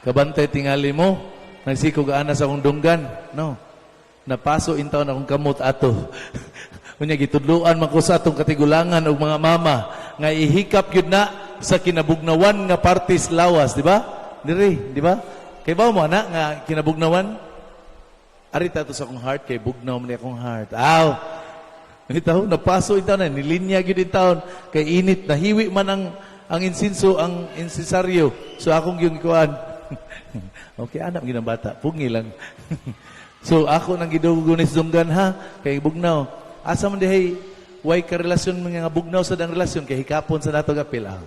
Kabantay tingali mo, nagsikog ana sa akong dunggan. No. Napaso intawon akong kamot ato. Unya gitudluan man ko sa atong katigulangan ug mga mama nga ihikap gyud na sa kinabugnawan nga partis lawas, di ba? Dire, di ba? Kay ba mo ana nga kinabugnawan? Arita to sa akong heart kay bugnaw man ni akong heart. Aw. Itaw napaso intaw na nilinya gyud intawon kay init, nahiwi man ang insinso, ang insensaryo. So akong gyud kuan. Okay, anak gyud ang bata, pugi lang. So ako nang gidugo ni dunggan ha kay bugnaw. Asa man dihay way karelasyon mga bugnaw sa dang relasyon kay hikapon sa nato gapil ah.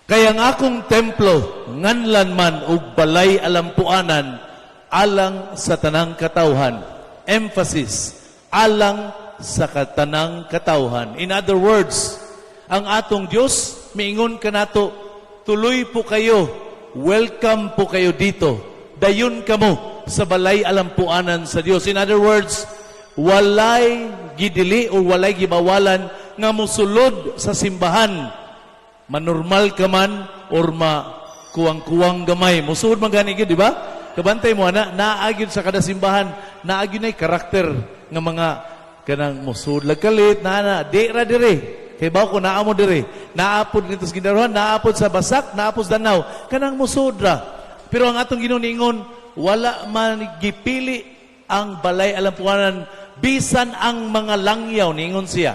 Kaya ang akong templo nganlan man og balay alampuanan alang sa tanang katawhan. Emphasis, alang sa katanang katawhan. In other words, ang atong Dios miingon kanato, "Tuloy po kayo, welcome po kayo dito. Dayon kamo sa balay alampuanan sa Dios." In other words, walay gidili o walay gibawalan nga musulod sa simbahan, manormal ka man or ma kuwang-kuwang gamay. Musuod man gani gyud, di ba? Kabantay mo ana, naa gyud sa kada simbahan, naa gyud nay karakter nga mga kanang musuod lag kalit, naa na, di ra dire. Kay bawo ko naa mo dire. Naa pod dito sa Guindaruhan, naa pod sa Basak, naa pod sa Danao. Kanang musuod ra. Pero ang atong Ginoo niingon, wala man gipili ang balay alampuanan bisan ang mga langyaw, niingon siya.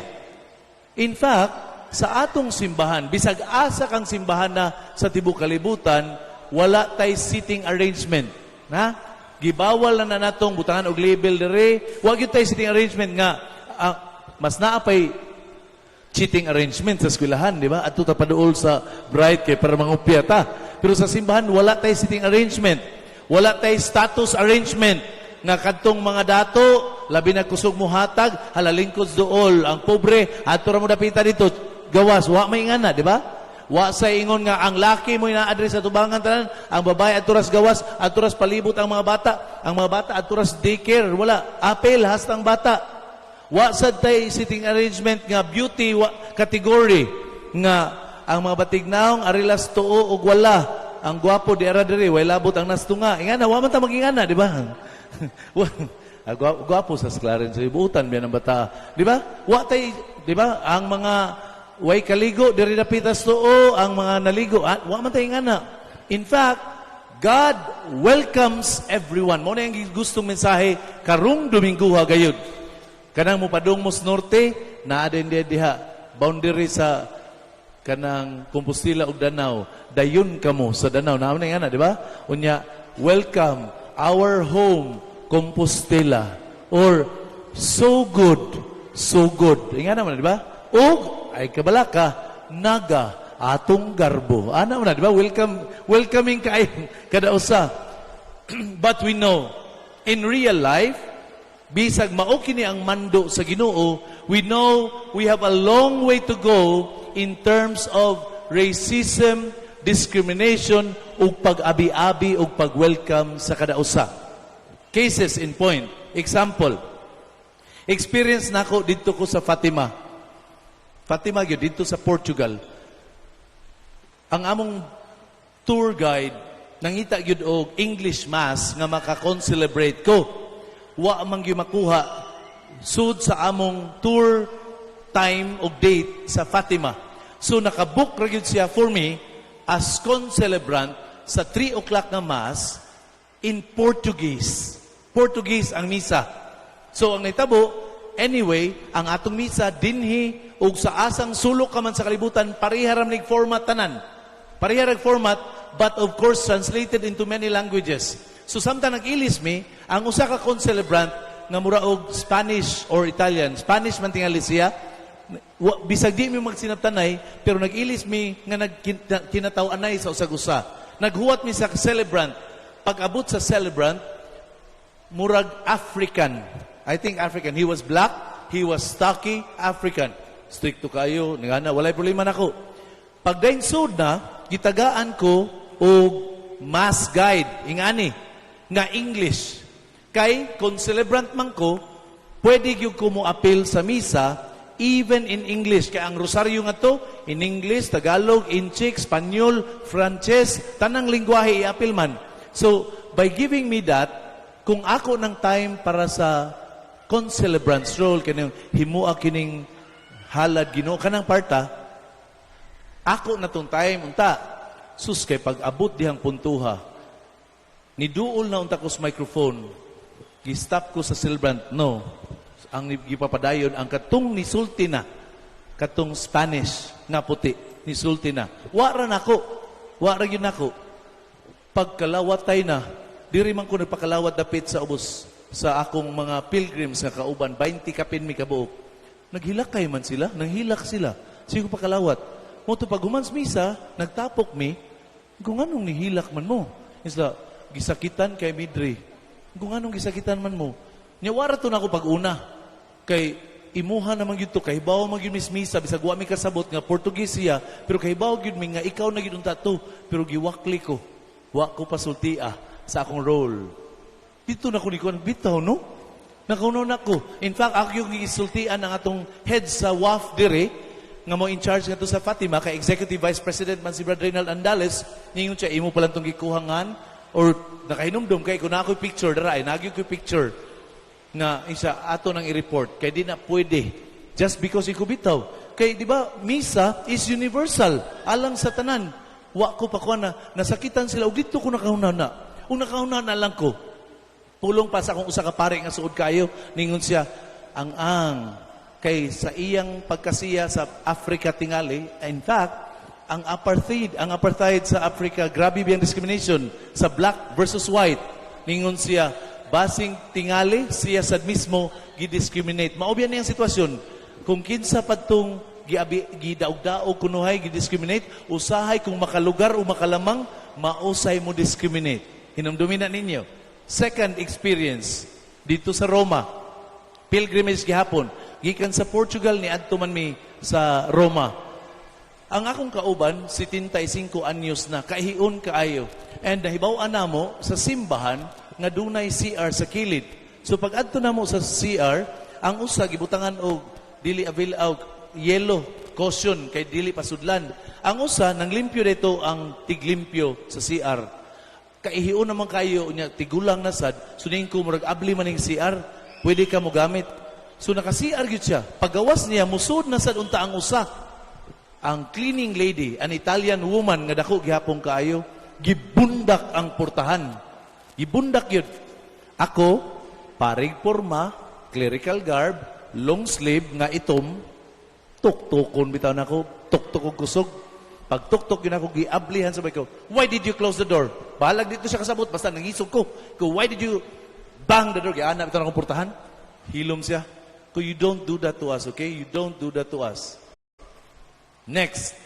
In fact, sa atong simbahan, bisag asa kang simbahan na sa tibok kalibutan, wala tay seating arrangement. Na? Gibawal na na natong butangan og label dire. Wa gyud tay sitting arrangement nga mas naa pay cheating arrangement sa eskwelahan, di ba? Adto ta paduol sa bright kay para mangupya ta. Pero sa simbahan wala tay sitting arrangement. Wala tay status arrangement nga kadtong mga dato labi na kusog mo hatag hala lingkod duol, ang pobre adto ra mo dapita dito gawas. Wa may ngana, di ba? Wa sa ingon nga ang laki mo ina-address sa tubangan tanan, ang babae adto ras gawas, adto ras palibot ang mga bata, ang mga bata adto ras daycare. Wala, apel hasta ang bata. Wa sad tay sitting arrangement nga beauty wa, category nga ang mga batignaong arilas tuo ug wala ang gwapo di ara diri, way labot ang nastunga. Ingana, wa man ta magingana, di ba? Gwapo sa Clarence, buutan biya ng bata, di ba? Wa tay, di ba? Ang mga way kaligo diri dapitas tuo, ang mga naligo, wa man tay ingana. In fact, God welcomes everyone. Mo na yung gustong mensahe karong Dominguha gayud. Kanang mupadung mo sa norte, naa din diha diha boundary sa kanang Compostela ug Danao. Dayon kamo sa Danao. Naa man na, di ba? Unya, "Welcome our home Compostela" or "So good, so good." Ingana man, di ba? Ug ay kabalaka Naga atong garbo. Ana man na, di ba? Welcome, welcoming kay kada usa. But we know in real life, bisag mao kini ang mando sa Ginoo, we know we have a long way to go in terms of racism, discrimination ug pag-abi-abi ug pag-welcome sa kada usa. Cases in point. Example, experience nako didto ko sa Fatima. Fatima gyud didto sa Portugal. Ang among tour guide nangita gyud og English Mass nga maka-celebrate ko. Wa man gyud makuha sud sa among tour time og date sa Fatima. So nakabook ra gyud siya for me as concelebrant sa 3 o'clock nga Mass in Portuguese. Portuguese ang misa. So ang nahitabo, anyway, ang atong misa dinhi ug sa asang sulok ka man sa kalibutan, pareha ra nig format tanan. Pareha ra format, but of course translated into many languages. So samtang nag-ilis mi, ang usa ka concelebrant nga mura og Spanish or Italian, Spanish man tingali siya, bisag di mi magsinabtanay, pero nag-ilis mi nga nagkinataw-anay sa usag-usa. Naghuwat mi sa celebrant. Pag-abot sa celebrant, murag African. I think African. He was black, he was stocky, African. Stricto kayo, ngana, walay problema nako. Pag sud na, gitagaan ko og mass guide, ingani, nga English. Kay, kung celebrant man ko, pwede gyud ko mo appeal sa misa. Even in English. Kaya ang rosaryo nga to, in English, Tagalog, Intsik, Espanyol, Frances, tanang lingwahe iapil man. So, by giving me that, kung ako ng time para sa concelebrant's role, kining himua kining halad Ginoo kanang parta, ako na tong time unta. Sus, kay pag abot dihang puntuha, niduol na unta ko sa microphone, gi-stop ko sa celebrant, no. Ang gipapadayon, ang katong nisulti na, katong Spanish nga puti, nisulti na. Wa ra nako. Wa ra gyud nako. Pagkalawatay na, diri man ko nagpakalawat dapit sa ubos sa akong mga pilgrims nga kauban, 20 kapin mi kabuok. Naghilakay man sila, nanghilak sila. Sige ko pakalawat. Mao to pag human sa misa, nagtapok mi, kung anong nihilak man mo. Isla, gisakitan kay midri. Kung anong gisakitan man mo. Nya wara to na ako pag-una. Kay imuha naman gyud to, kahibaw man gyud mis misa, bisag wa mi kasabot nga Portuguese siya, pero kahibaw gyud mi nga ikaw na gyud unta to, pero giwakli ko. Wa ko pasultia sa akong role. Dito na ko ni kuan bitaw, no? Nakauno na ko. In fact, ako yung gisultian ang atong head sa WAF dire nga mo in charge ngadto sa Fatima kay Executive Vice President man si Brad Reynald Andales. Ningon siya, "Imo pa lang tong gikuhangan or nakahinumdum kay kung na ako'y picture dara ay nagyo ko'y picture nga isa ato nang i-report kay di na pwede just because ikaw bitaw." Kay di ba misa is universal alang sa tanan. Wa ko pa kuha na nasakitan sila ug dito ko nakahuna-huna ug nakahuna lang ko. Pulong pa sa akong usa ka pare nga suod kayo, ningon siya, ang kay sa iyang pagkasiya sa Africa tingali, in fact, ang apartheid sa Africa, grabe biyang discrimination sa black versus white. Ningon siya, basing tingali siya sad mismo gi-discriminate. Mao biya niyang sitwasyon. Kung kinsa padtong giabi gidaog-daog kunuhay gi-discriminate, usahay kung makalugar o makalamang, mausay mo discriminate. Hinumdumin na ninyo. Second experience dito sa Roma. Pilgrimage gihapon. Gikan sa Portugal ni adto man mi sa Roma. Ang akong kauban, 75 anyos na, kahiun kaayo. And nahibaw-an namo sa simbahan nga dunay CR sa kilid. So pag adto namo sa CR, ang usa gibutangan og dili avail og yellow caution kay dili pasudlan. Ang usa nang limpyo dito ang tiglimpyo sa CR. Kaihion naman kayo niya, tigulang na sad, so ning ko murag abli man ning CR, pwede ka mo gamit. So naka CR gyud siya. Pagawas niya, musud na sad unta ang usa. Ang cleaning lady, an Italian woman nga dako gihapon kaayo, gibundak ang portahan. Gibundak yun. Ako, parig porma, clerical garb, long sleeve nga itom, tuktukon bitaw nako, tuktok og kusog. Pag tuktok yun ako, giablihan sa ko, "Why did you close the door?" Bahalag dito siya kasabot, basta nangisog ko. Ko, "Why did you bang the door?" Giana bitaw akong portahan. Hilom siya. Ko, "You don't do that to us, okay? You don't do that to us." Next,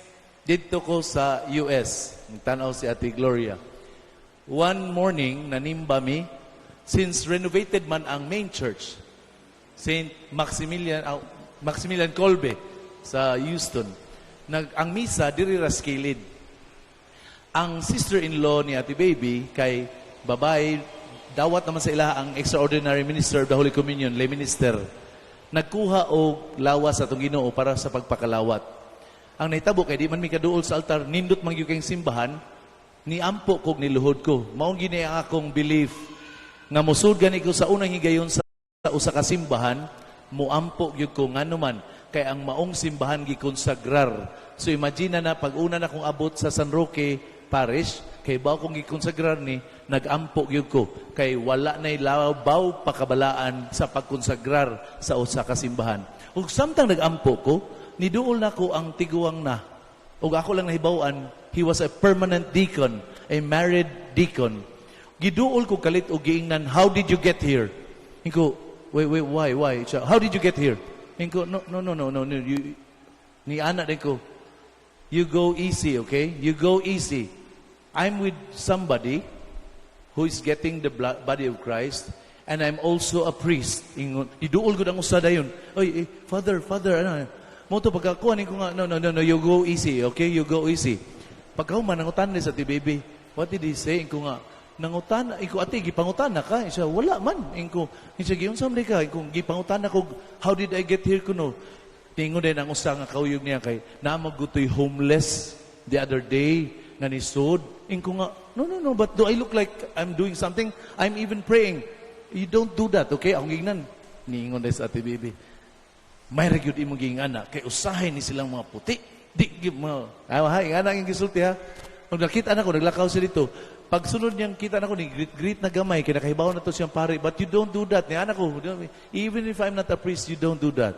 dito ko sa US. Nagtanaw si Ate Gloria. One morning, nanimba mi, since renovated man ang main church, St. Maximilian, Maximilian Kolbe sa Houston, ang misa diri ra sa kilid. Ang sister-in-law ni Ate Baby kay babae, dawat naman sa ilaha ang extraordinary minister of the Holy Communion, lay minister. Nagkuha og lawas sa atong Ginoo para sa pagpakalawat. Ang nahitabo kay di man mi kaduol sa altar, nindot man gyud kayong simbahan, ni ampo kog niluhod ko. Mao gini ang akong belief nga musud gani ko sa unang higayon sa usa ka simbahan, muampo gyud ko, ngano man kay ang maong simbahan gikonsagrar. So imagine na pag una na kong abot sa San Roque Parish, kay ba kong gikonsagrar ni, nagampo gyud ko kay wala nay labaw pakabalaan sa pagkonsagrar sa usa ka simbahan. Ug samtang nagampo ko, niduol na ko ang tiguang na. Ug ako lang nahibaw-an, he was a permanent deacon, a married deacon. Giduol ko kalit og giingnan, "How did you get here?" Inko, "Wait, wait, why, why?" Siya, "How did you get here?" Inko, No, you," ni ana din ko, "You go easy, okay? You go easy. I'm with somebody who is getting the body of Christ, and I'm also a priest." Ingon, iduol ko ang usa dayon. "Oy, eh, Father, Father, ano?" Mo to pagkakuha ko nga, No, you go easy, okay? You go easy." Pagkahuman, nangutan ni sa ti baby. "What did he say?" Inko nga, nangutan, inko, "Ate, gipangutan na ka?" Siya, "Wala man." Inko, siya, "Giunsa man ka?" Inko, "Gipangutan na ko, how did I get here kuno?" Tingon din ang usa nga kauyog niya kay naa man gutoy homeless the other day nga nisud. Ingon nga, No, but do I look like I'm doing something? I'm even praying." "You don't do that, okay?" Akong gingnan. Niingon dahil sa Ate Bibi. "May ra gyud imong giingana kay usahay ni silang mga puti. Di gyud mo." Ah, ha, ingana ang gisulti ha. Pag nakita na ko, naglakaw siya dito. Pag sunod niyang kita na ko, ni greet, greet na gamay, kay nakahibaw na to siyang pare. But you don't do that. Ni anak ko, even if I'm not a priest, you don't do that.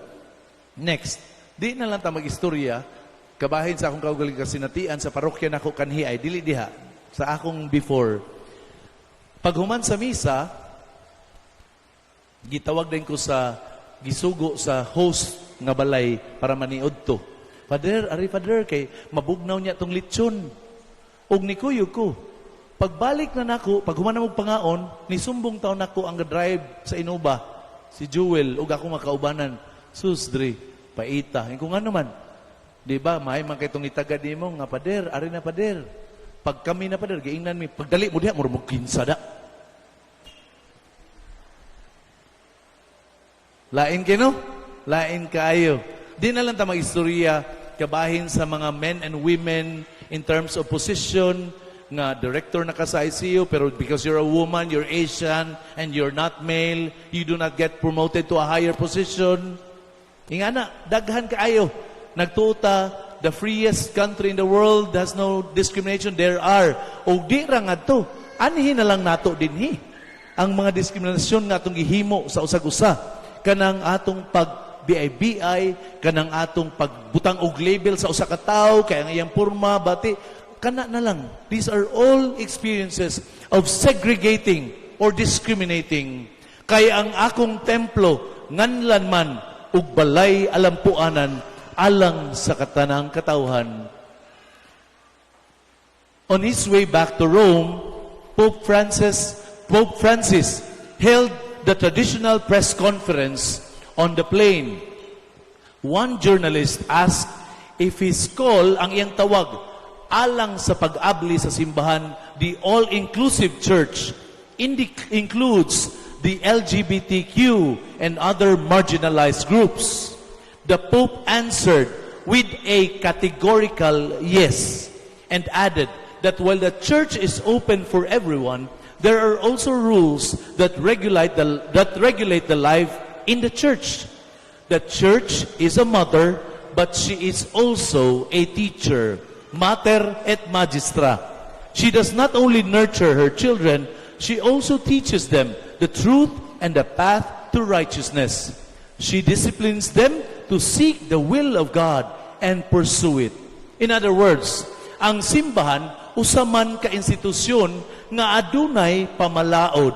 Next, di na lang ta mag-istorya, kabahin sa akong kaugaling kasinatian sa parokya nako kanhi ay dili diha sa akong before. Paghuman sa misa, gitawag din ko sa gisugo sa host nga balay para maniud to. "Father, ari Father, kay mabugnaw niya tong lechon." Og nikuyog ko. Pagbalik na nako, pag human na mo pangaon, nisumbong taon nako ang drive sa Innova, si Jewel, ug ako makaubanan. "Sus, dre, paita." Kung ano man, di ba, may man kay tong itagad nimo nga, "Pader, ari na pader." Pag kami na pader, giingnan mi, pagdali mo diha, mura mo kinsa da. Lain kino? Lain kaayo. Di na lang ta mag-istorya kabahin sa mga men and women in terms of position nga director na ka sa ICU, pero because you're a woman, you're Asian, and you're not male, you do not get promoted to a higher position. Ingana, daghan kaayo. Nagtuta, the freest country in the world has no discrimination. There are. O di ra ngadto. Anhi na lang nato dinhi ang mga diskriminasyon nga atong gihimo sa usag-usa, kanang atong pag BI-BI, kanang atong pagbutang og label sa usa ka tawo kay ang iyang porma bati kana na lang. These are all experiences of segregating or discriminating. Kay ang akong templo nganlan man ug balay alampuanan alang sa katanang katawhan. On his way back to Rome, Pope Francis held the traditional press conference on the plane. One journalist asked if his call, ang iyang tawag, alang sa pag-abli sa simbahan, the all-inclusive church, includes the LGBTQ and other marginalized groups. The Pope answered with a categorical yes and added that while the church is open for everyone, there are also rules that regulate the life in the church. The church is a mother, but she is also a teacher. Mater et magistra. She does not only nurture her children, she also teaches them the truth and the path to righteousness. She disciplines them to seek the will of God and pursue it. In other words, ang simbahan usa man ka institusyon nga adunay pamalaod.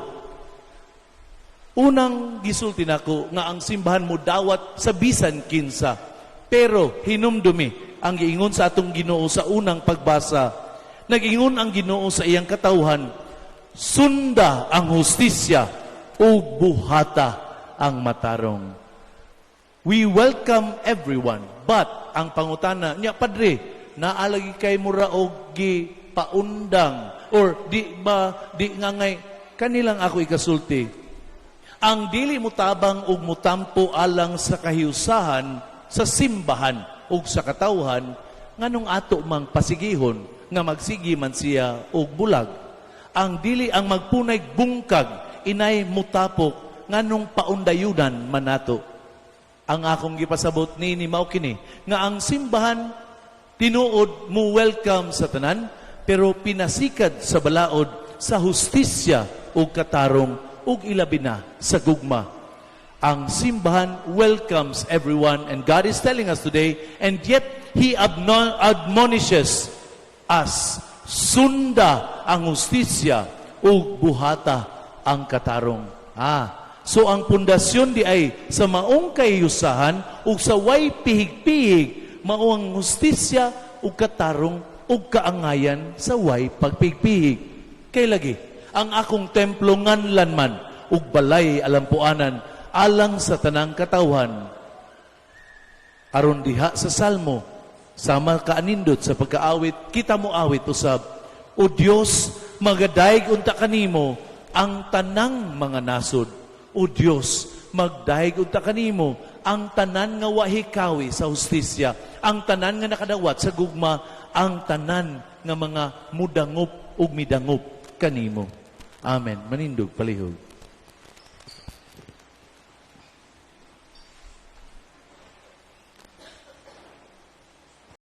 Unang gisulti nako nga ang simbahan mo dawat sa bisan kinsa. Pero hinumdumi ang giingon sa atong Ginoo sa unang pagbasa. Nag-ingon ang Ginoo sa iyang katawhan, "Sunda ang hustisya ug buhata ang matarong." We welcome everyone, but ang pangutana niya, "Padre, naa lagi kay mura og gi paundang or di ba di nga ngay kanilang?" Ako ikasulti. Ang dili mutabang ug mutampo alang sa kahiusahan sa simbahan ug sa katawhan, nganong ato mang pasigihon nga magsigi man siya og bulag? Ang dili ang magpunay bungkag inay mutapok, nganong paundayunan man nato? Ang akong gipasabot nini mao kini nga ang simbahan tinuod mo welcome sa tanan, pero pinasikad sa balaod sa hustisya ug katarong ug ilabi na sa gugma. Ang simbahan welcomes everyone, and God is telling us today, and yet He admonishes us, sunda ang hustisya ug buhata ang katarong. Ah, so ang pundasyon di ay sa maong kahiusahan ug sa way pihig-pihig, mao ang hustisya ug katarong ug kaangayan sa way pagpihig-pihig. Kay lagi, ang akong templo nganlan man ug balay alampuanan alang sa tanang katawhan. Aron diha sa Salmo, sama kaanindot sa pagkaawit, kita mo awit usab, "O Dios, magadayeg unta kanimo ang tanang mga nasod. O Dios, Magdayeg unta kanimo ang tanan nga wa hikawi sa hustisya, ang tanan nga nakadawat sa gugma, ang tanan nga mga mudangop ug midangop kanimo. Amen. Manindog palihog.